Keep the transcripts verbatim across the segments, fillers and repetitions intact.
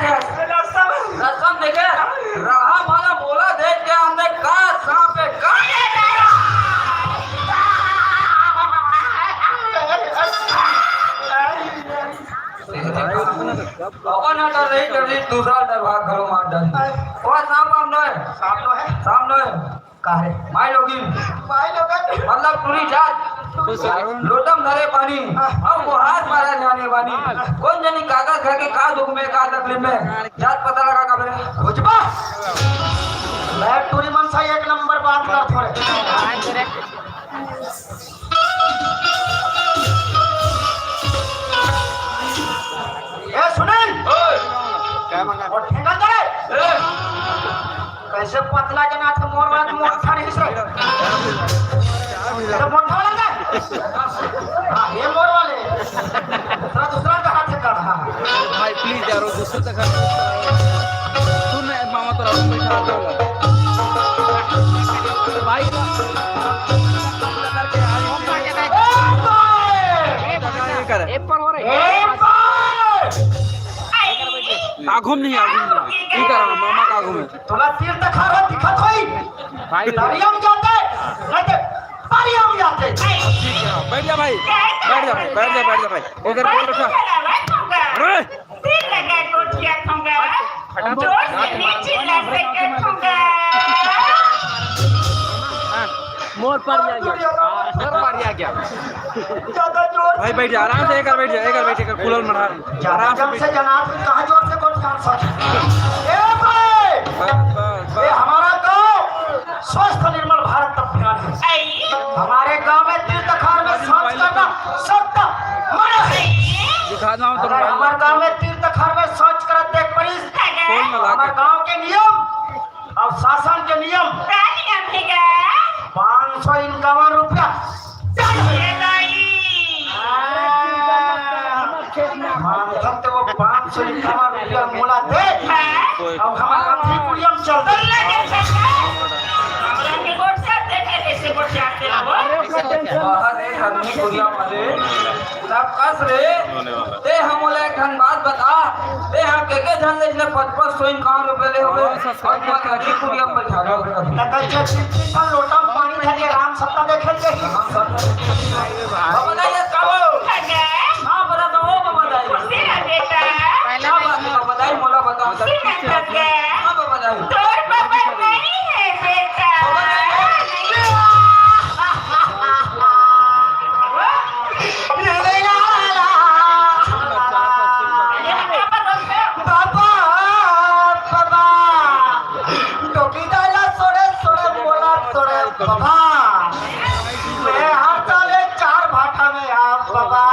रसम देखे, रहा भला मोला देख के हमने का सांप है, का अपन ना डर रही, डर रही, दूसरा डर भाग घरो मार डर। वो सांप हम नोहे। सांप नोहे? सांप नोहे। का रे? माई लोगिन। माई लोगिन। मतलब टूरी जात। लोटम धरे पानी। हाँ। अब वो हाथ मारा जाने वाली। कौन जानी काका घर के का दुख में, का तकलीफ में। जात पता लगा का मेरे? खोजबा। मैं टूरी मनसा एक नंबर बात कर थोड़े। ए सुनील। ओए। वो ठेका करे। ए। कैसे पतला के नाथ मोर वाला मोटा नहीं से? तो मोटा वाला का? हाँ, ये मोर वाले। दूसरा, दूसरा का हाथ से कर, हाँ। भाई, please यार, वो दूसरे तक हट। सुन ना, मामा, तो राहुल भाई खराब होगा। भाई, ये कर। आगू में नहीं, आगू में नहीं। ये कर, मामा का आगू में। तोला तीर तखार ह दिखत होई। भाई। दरिया में जाते, नहीं तो दरिया में जाते। ठीक है, बैठ जा भाई, बैठ जा भाई, बैठ जा, बैठ जा भाई। इधर बोल उठा। अरे! जोर से नहीं चिल्ला सके। मोर पर आ गया। मोर पर आ गया। ज्यादा जोर भाई, बैठ जा, आराम से, एक बार बैठ जा, एक बार बैठ जा, एक बार खुलल मढ़ा। आराम से जब बैठ से जा। जनाब कहाँ जोर से बोल, जान सक। ए भाई! बस, बस, बस। ये हमारा गांव स्वस्थ निर्मल भारत अभियान है। हमारे गांव में तीर तखार में शौच करना सख्त मना है। दिखा दो तो अगर भाई। हमारे गांव में तीर तखार में शौच करत देख पड़िस, खोल में ला के। हमारे गांव के नियम और शासन के नियम। का नियम है गा? पाँच सौ इक्यावन रुपया। चलिए दाई। हाँ। मानथन तो वो पाँच सौ इक्यावन रुपया मोला दे। हाँ। अब हमारा अभी कुड़िया में चल। हमरा के गोठ से देखे, कैसे गोठ से आते हो? बाहर एक आदमी कुड़िया वाले। तब कस रे, ते ह मोला एक ठन बात बता, ते ह के के झन ले इसने पचपन सौ इक्यावन रुपया ले होबे, अउ तुमन आखिर कुरिया में बैठा लो। त कइसे चिट्ठी पर लोटा में पानी धर के राम सत्ता देखे के? बाबा दाई, ये का हो? हाँ, बता दो, ओ बाबा दाई। खुशी ना बेटा। का बात है, बाबा दाई, मोला बता। खुशी ना बेटा। हाँ, बाबा दाई। तोर बाबा नहीं है बेटा। बाबा दाई। बाबा, बाबा, टोकी डाला सोड़े, सोड़े बोला, सोड़े बाबा। मैं हर साले चार भाटा में आ बाबा।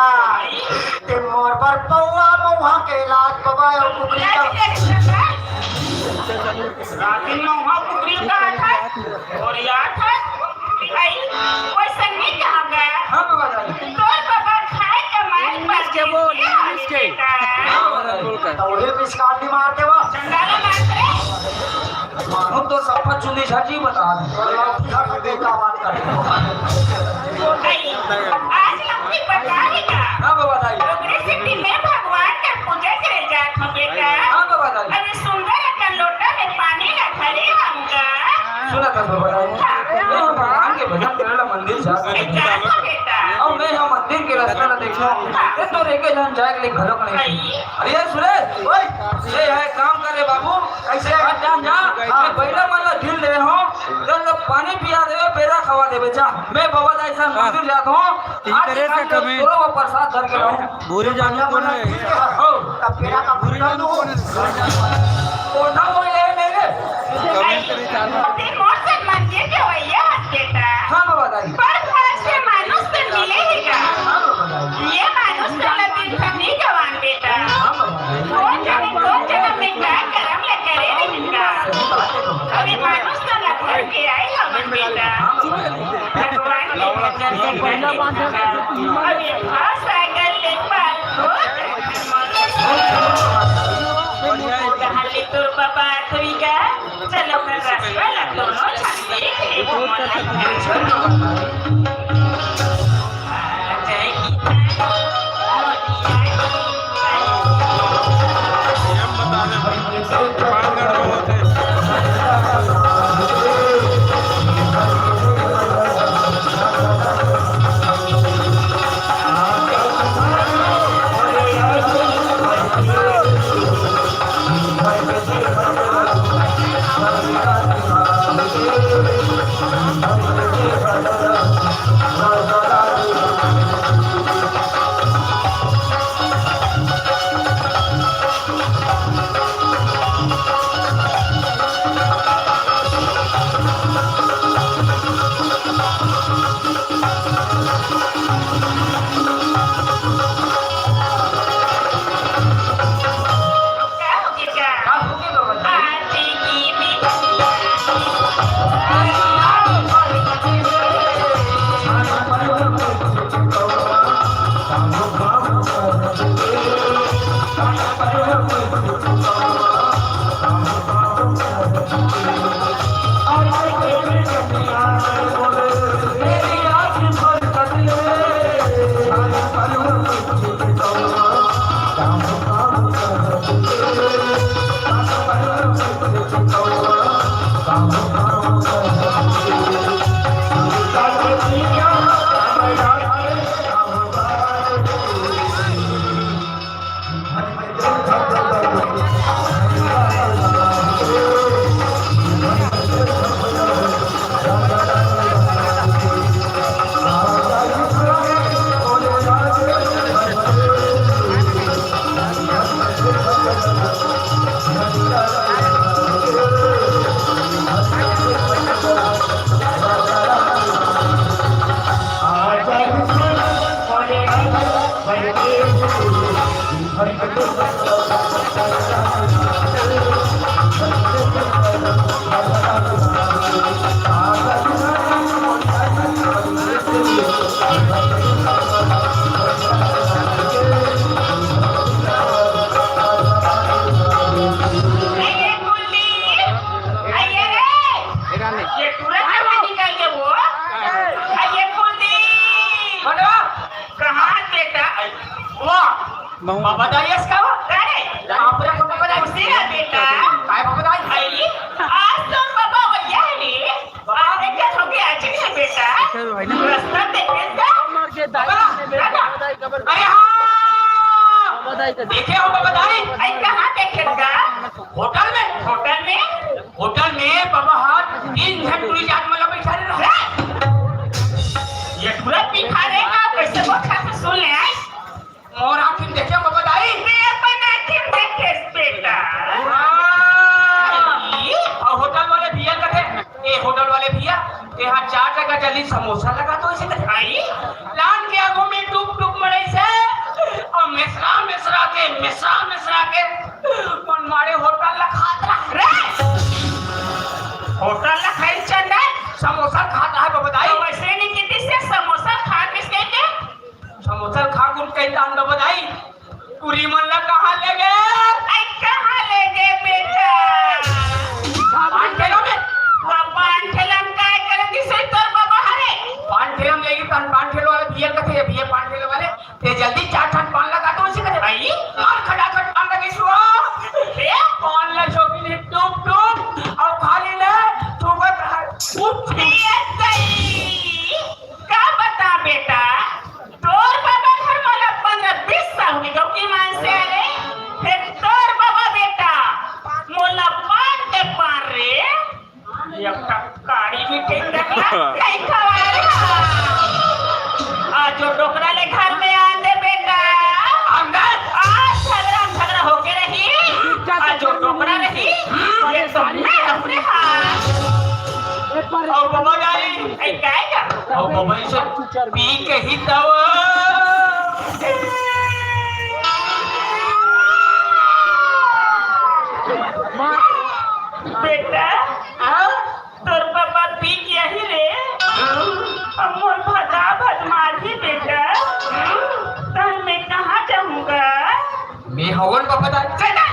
ते मोर बर पौवा मौहा के इलाज बाबा, और कुकरी का राती में वहाँ कुकरी का था। और याद है, भाई, कोई संगी कहाँ गया? हाँ, बाबा जान। तोर बाबा खाए कमाए इंग्लिश के बोल, इंग्लिश के। हाँ, बाबा जान। तो वही पिचकारी मारते वो। चंडाला मारते। मानो तो सब पर चुनी झाजी बता दे। और लौकी खा के का बात करते हो? भाई, आज लौकी पका लेगा। हाँ, बाबा जान। ओकरे सेती मैं भगवान के पूजा करे जात हूँ बेटा। हाँ, बाबा जान। अरे सुंदर अकन लोटा में पानी ला धरे हूँ गा। सुना था बाबा, ये हम भगवान के भजन करे ला मंदिर जात हन। जात हूँ बेटा। अब मैं यहाँ मंदिर के रास्ता ला देखा, ये तो रेके जान जाए के लिए घरों का नहीं। अरे ये सुरेश, ओए, ये है काम करे बाबू, कैसे? आज जान जा, मैं बैला मन ला ढील दे हूँ, जब लोग पानी पिया देवे, बेरा खवा देवे, जा। मैं बाबा दाई सन मंदिर जात हूँ, आज इंटरेस्ट काम कमी। तोरो वो प्रसाद धर के रहूँ। भूरी जानू कौन है? हो। तब तेरा का भूरी जानू कौन है? कोठा वो ये मेरे। कमेंट करे चार बार। अभी मोर से मंदिर के भैया हस बेटा। हाँ बाबा दाई। पर फल से मानुष तो मिले ही का। हाँ बाबा दाई। ये मानुष तो लतीन फनी गवान बेटा। हाँ बाबा दाई। कौन जाने कौन जन्म में का करम ले करे नहीं का। सही बात है बाबा दाई। अभी मानुष तो लतीन के आई हमन बेटा। हाँ बाबा दाई। भगवान के भजन से करने का। अभी भाव सागर ले पार हो। जहाँ ले तोर बाबा थोड़ी का, चलो कर रसवा ला दोनों छाती। जय गीता। ये तुरंत कहाँ निकल गए वो? आ, ये कुलदीप! हेलो, कहाँ बेटा? वाह, बाबा दाई अस का हो? अरे, बाप रे, बाबा दाई। खुशी रह बेटा। काय बाबा दाई? आई, आज तो बाबा भैया है रे। आज एक हो गया, आज नहीं है बेटा। रास्ता देखे का? बाबा, दादा। अरे हाँ, देखे हो बाबा दाई? आई, कहाँ देखे का? होटल में। होटल में? होटल में बाबा हा तीन झन टूरी जात मन ला बइठारे रहे। ये टूरा भिखारी का कैसे वो खाते सुन ले, आय? मोर आँखी में देखे बाबा दाई। मैं अपन आँखी में देखे बेटा। हाँ। अउ होटल वाले भैया कथे, ए होटल वाले भैया, ए हा चार जगह जल्दी समोसा लगा दो, अइसे कथे। आई? लान के आगू में टुक टुक मड़ई से, अउ मेसरा मेसरा के, मेसरा मेसरा के, मन मारे होटल ला खात रहा। रे! होटल ला खाई चंदन? समोसा खात रहा बाबा दाई। तो वैसे नहीं किती से समोसा खा किस के के? समोसा खा गुन कहीं दान बाबा दाई। टूरी मन ला कहाँ ले गे? आई कहाँ ले गे बेटा? पान ठेला में। वो पान ठेला में काय करेगी सही तोर बाबा हरे? पान ठेला में लेगी तन पान ठेला वाले भैया कथे, भैया पान ठेला वाले, ते जल्दी चार ठन पान लगा दो, अइसे कथे। आई? और खटाखट पान लगे सुआ। ए, पान ला शौकीन है, टुप टुप, अउ खाली ले, ठोकत रहा। उठ। ए, सही। का बता बेटा, तोर बाबा घर मोला पंद्रह बीस साल हो गए, क्योंकि मान से आए, फिर तोर बाबा बेटा, मोला पान के पान रे, एक ठा काड़ी भी ठीक रखना, नहीं खवाए हा। आज जो डोकरा ले घर में आन दे बेटा। अंदर। आज झगड़ा, झगड़ा होके रही। आज जो डोकरा रही, ये तो मैं अपने हाथ। अउ बाबा जाई। ए, काय का? अउ बाबा इसे पी के ही दवा। बेटा, हाँ? तोर पापा पी के आही रे। अब मोर भदा भद मारही बेटा। तब मैं कहाँ जाहूँगा? मैं हवन बाबा दा। चल ना।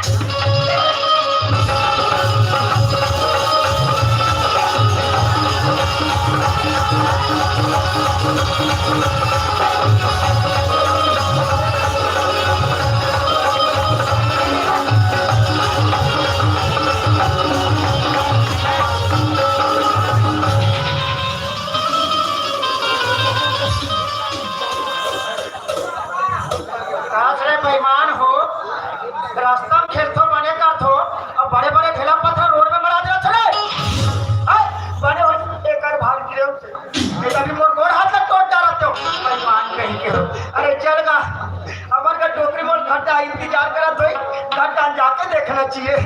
कब जाके देखना चाहिए।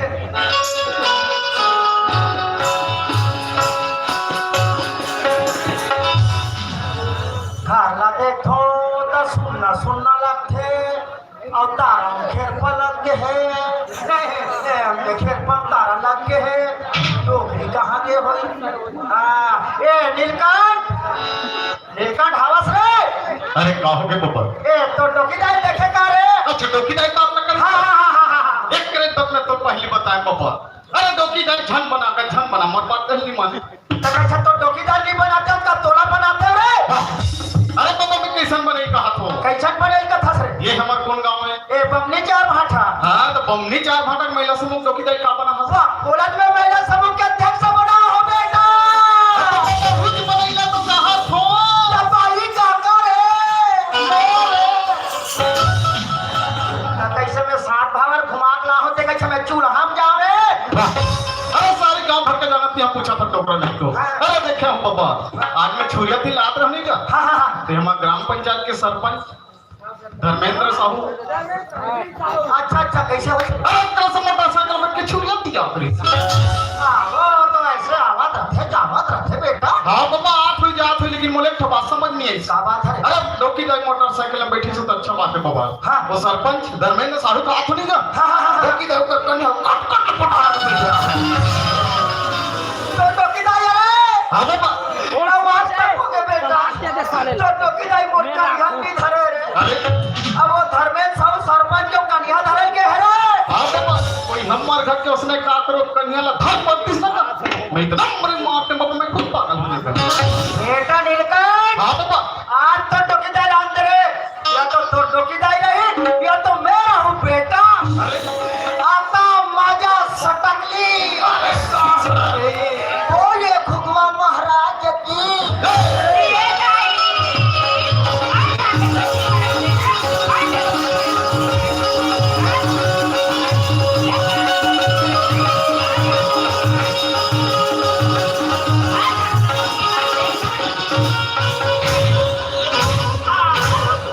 घर ला देखो त सुन्ना सुन्ना लगथे, अउ तारा में खेर पलक गे हे, ए, में खेर पर तारा लग गे हे, डोकरी कहाँ गे होई? हाँ, ए, नीलकंठ, नीलकंठ, हवस रे? अरे, का हो गे बबा? ए, तो डोकी दाई देखे का रे? अच्छा, डोकी दाई बात न कर। हाँ, हाँ, हाँ, हाँ, हाँ। एक करे तब मैं तो पहली बताए बबा। अरे, डोकी दाई झन बना का, झन बना, मोर बात नहीं माने। त कइसे तो डोकी दाई नहीं बनाते हो, का तोला बनाते हो रे? अरे बबा, मैं कइसन बनई कहत हो? कइसन बनई कथस रे? ये हमर कोन गाँव हे? ए, बमनी चार भाठा। हाँ, त बमनी चार भाठा के महिला समूह डोकी दाई का बना हस? वाह, बोलत में महिला समूह के अध्यक्ष बना हो बेटा। अरे बबा, रुच बनई ला तो कहत हो। त बाई का करे? त कइसे में सात भावर घुमा के ला होते, कइसे में चूल्हा में जावे? अरे सारे गांव भर के जानत, यहाँ पूछा था डोकरा नहीं तो। हाँ। अरे देखे हम बबा, आज मैं छुरिया थी लात रहनी का? हाँ, हाँ, हाँ। तो हमारे ग्राम पंचायत के सरपंच धर्मेंद्र साहू। अच्छा, अच्छा, कइसे हो? अरे कल से मोटरसाइकिल में के छुरिया थी आप रही थी। हाँ, वो तो ऐसे आवत रहते, जावत रहते बेटा। हाँ बबा, आत हुई जात हुई, लेकिन मोले एक ठो बात समझ नहीं आई। का बात है? अरे डोकी दाई मोटरसाइकिल में बैठी से तो अच्छा बात है बबा। हाँ। वो सरपंच धर्मेंद्र साहू का आत हुई ना? हाँ, हाँ, हाँ, हाँ। डोकी दाई का कन्या कट कट पटा के बैठा। तो डोकी दाई, अरे! हाँ बबा। थोड़ा वास तक हो गए बेटा। तो डोकी दाई मोर कन्या भी धरे रे। अरे। अब वो धर्मेंद्र साहू सरपंच के कन्या धरे के है रे। हाँ बबा, कोई हमार घर के उसने काकरो कन्या ला धर पड़ती ना। मैं इतना बड़े मारते बबा, मैं खुद पागल हो जाता। बेटा नीलकंठ। हाँ बबा। आज तो डोकी दाई अंदर है, या तो, तो डोकी दाई नहीं, या तो मैं रहूं बेटा। अरे। आता मजा सटकली। अरे सास रे। बोले खुगवा महाराज की।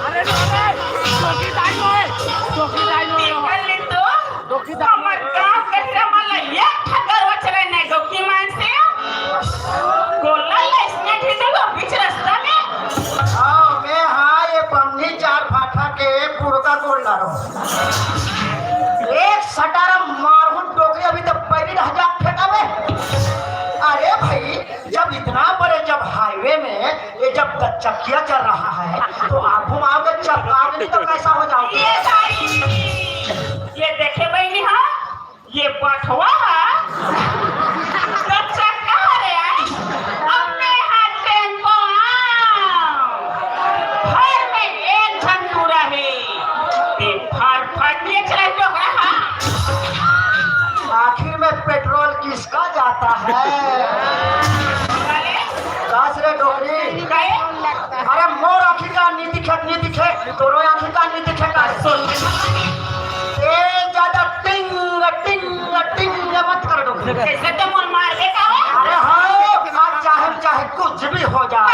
अरे, अरे, चौकीदार नो है, चौकीदार नो है। निकल ले तो। चौकीदार नो है। हमर गांव के से मला एक ठकर वचरे नहीं डोकी मान से। गोला लइसने ठिठुलो बीच रास्ता में। हाँ, मैं हाँ, ये बमनी चार भाठा के पुरका गोल डालो। एक सटारा मारहूं डोकरी, अभी तो पैरी रह जा फेंका में। अरे भाई, जब इतना बड़े जब हाईवे में ये जब दस चक्किया चल रहा है, तो आगू में आओगे चक्का नहीं तो कैसा हो जाओगे? ये भाई, ये देखे बहनी, हाँ, ये बठवा है, दस चक्का रे, आए, अपने हाथ टेम्पो आओ, घर में एक झन तू रहे, ते फर फर बेच रहे हो रहा। आखिर में पेट्रोल किसका जाता है? कास रे डोकरी। अरे मोर आँखी का नी दिखे, नी दिखे, तोरो आँखी का नी दिखे का? सुन। ए ज्यादा टिंग टिंग टिंग मत कर डोकरी। कैसे तो मोर मार दे का हो? अरे हाँ, आज चाहे चाहे कुछ भी हो जाए।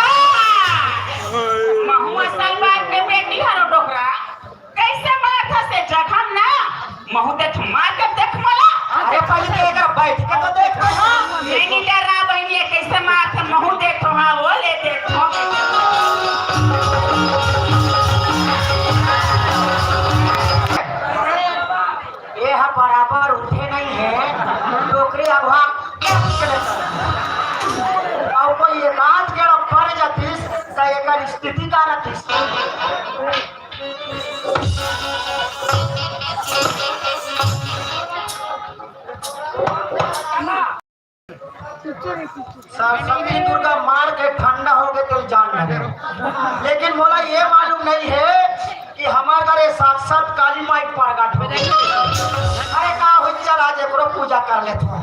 महू असल बात में बेटी हरो डोकरा। कैसे मारथस ए जघम ना? महू देख मार के देख मोला। अरे पहले तो एकर बैठ के तो देख। नहीं, नहीं डरा बहनी, ये कैसे मारथे? महू देखो, हाँ, वो ले देखो। ये हा बराबर उठे नहीं है, डोकरी अब हाँ। और कोई एक आध गेड़ा पड़ जातीस, तो एकर स्थिति का रहतीस? सरस्वती दुर्गा मार के ठंडा हो गए तो जान लगे। लेकिन मोला ये मालूम नहीं है कि हमारे घर ये साक्षात काली माई प्रगट हो गई। अरे का हो, चल आज एकरो पूजा कर लेते हैं।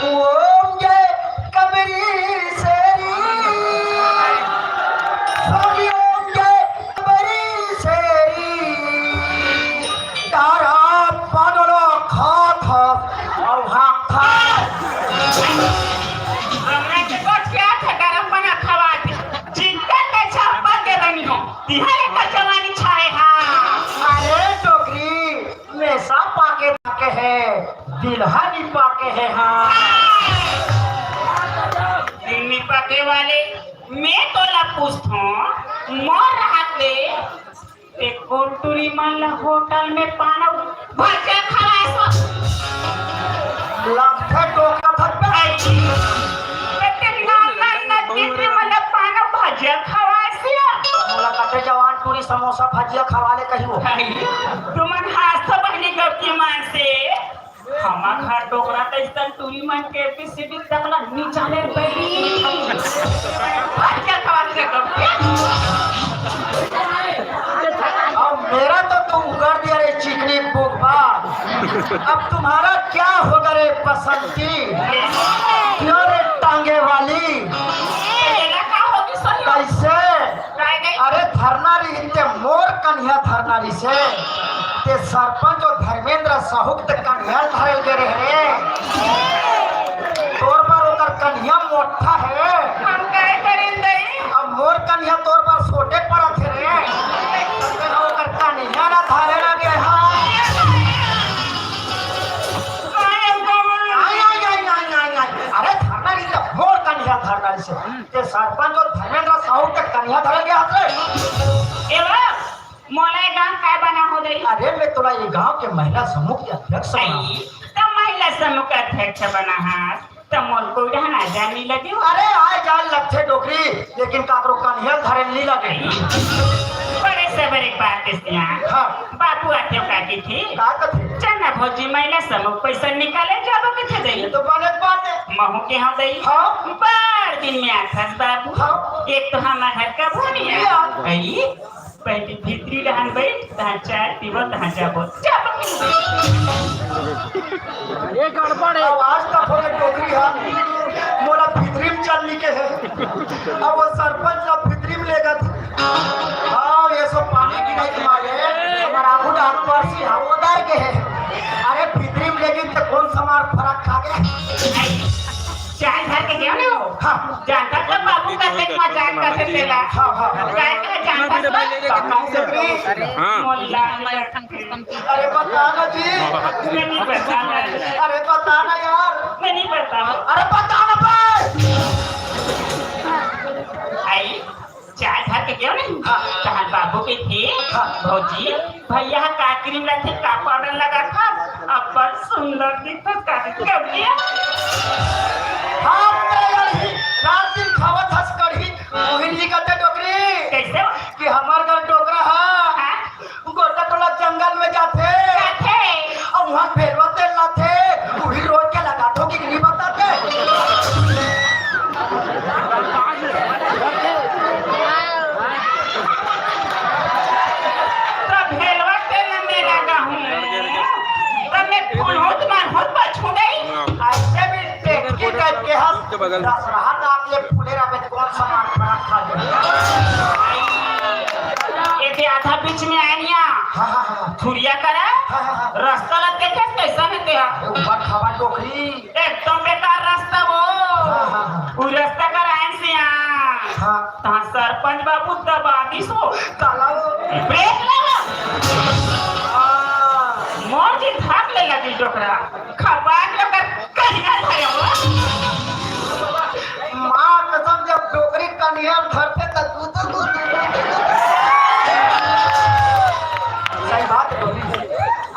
ओम जय कबरी शेरी, स्वामी ओम जय कबरी शेरी। तारा पानलो खात हस अउ हाथ हस। हमरा के बस क्या था गरम बना खवा दे। चिंता के छप्पा के रंग हो, तिहारे का जवानी छाए हा। हे, दिल हा निपा के हे, हाँ। दिल निपा के वाले, मैं तोला पूछथों, मोर रहत ले, ते कोन टूरी मन ला होटल में पाना भजिया खवाए हस? लगथे टोका थप्पड़। ते नान नान टूरी मन ला पाना भजिया खवाए हस? मोला कथे जवान टूरी समोसा भजिया खवा ले कहियो। तुमन हाथ तो बहनी गलती मान से। हमर घर डोकरा त अइसन टूरी मन के एबीसीडी तक ला निचाले बैठी। भजिया खवा ले गलती। अब मेरा तो तुम उगड़ दिया रे चिकनी बुकवा। अब तुम्हारा क्या होगा रे बसंती? क्यों रे टांगे वाली? एला का होगी सही? कैसे? काय गई? अरे धरना रही ते मोर कनिहा धरना रही से। ते सरपंच अउ धर्मेंद्र साहू के ते कनिहा धरल गे रहे रे। तोर बर ओकर कनिहा मोटा हे। हम काय करें दई? अब मोर कनिहा तोर बर छोटे पड़त हे रे। तेला ओकर कनिहा ना धरे लगे हा। आय, आय, आय, आय, आय, आय। अरे धरना रही ते मोर कनिहा धरना रही से। ते सरपंच अउ धर्मेंद्र साहू के कनिहा धरल गे हस रे। ए बा, मोला ये गांव काय बना हो दई? अरे मैं तोला ये गांव के महिला समूह के अध्यक्ष बनाहूं। आई, त महिला समूह के अध्यक्ष बना हस, त मोला कोई डहन आ जाए नी लगे। अरे आए जाए लगथे डोकरी, लेकिन काकरो कनिहा धरे नी लगे। बड़े से बड़े बात हे सियान। हाँ। बाबू आथे का कथे? का कथे? चल ना भौजी, महिला समूह पैसा निकाले जाबो कथे दई। ये तो बने बात हे। महूं के हंव दई। हाँ। बड़ दिन में आथस बाबू। हाँ। एक तो हमर घर का भूमिया। भूमिया। आई, पहली भीतरी डहन बइठ, तहां चाय पीबो, तहां जाबो। जाबो। ये गड़बड़ हे। अब आज तक होले डोकरी हा, मोला भीतरी में चल निके हे। अब वो सरपंच ला भीतरी में लेगत। हाँ, ये सब पानी गिराई के मारे, हमर आगू डाक परसी हवोदार के हे। अरे, भीतरी में लेगी तो कौन समार फरक खा गए? चाय धर के गयो ना वो। हाँ। जानता तो बाबू का देख मजाक करथे तेला। हाँ, हाँ। काय का जानता तो? हाँ। मोला अरे बता ना जी। मैं नहीं बता रहा। अरे बता ना यार। मैं नहीं बता। अरे बता ना भाई। आई, चाय धर के गयो नहीं? हाँ। तहां बाबू कथे, हाँ। भौजी, भैया का क्रीम लगाथे, का पाउडर लगाथे, अब्बड़ सुंदर दिखत का दिखत गया। हाँ, तेरा यार ही रात दिन खावत हस कढ़ी, मोहिन जी कहते डोकरी। कैसे? कि हमर घर डोकरा हा। हाँ। गोटा टोला जंगल में जाथे। जाथे। अउ उहाँ भेलवा तेल लाथे। उही रोज के लगाथो कि नहीं बताथे। त भेलवा तेल में लगाहूं। त मैं फुलहूत मानहूत बचहूं नहीं। ऐसे भी टेटकी टाइप के हस। दसरहा नाक ले फूले रहे त कौन सा मार फरक खा जाए? ये दे आधा बीच में आय निया। हाँ, हाँ, हाँ। थुरिया करा। हाँ, हाँ, हाँ। रास्ता ला देखे कैसा है तेरा? अरे ऊपर खावा डोकरी। एकदम बेकार रास्ता वो। हाँ, हाँ, हाँ। वो रास्ता कर आए से यहाँ। हाँ। तहाँ सरपंच बाबू दबा दिस वो। काला वो। ब्रेक लगा। हाँ। मोर जी धाक ले लगी डोकरा। खपाट लगा। कनिहा धरे हो? माँ कसम, जब डोकरी कनिहा धरथे त तू तो तू सही बात है डोकरी।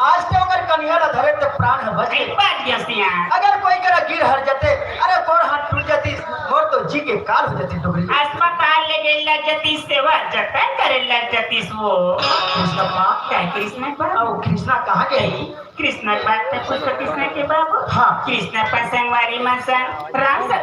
आज के अगर कनिहा ला धरे त प्राण है बच गए। बात जैसी है। अगर कोई करा गिर हर जते, अरे कौन हाथ टूट जाती, मोर तो जी के काल हो जाती डोकरी। अस्पताल ले गए लग जाती, सेवा जतन करे लग जाती वो। कृष्णा माँ। क्या कृष्णा बा? अब कृष्णा कहाँ गए? कृष्णा के बात में पूछो, कृष्णा के बाबू। हाँ। कृष्णा अपन संगवारी मन संग राम से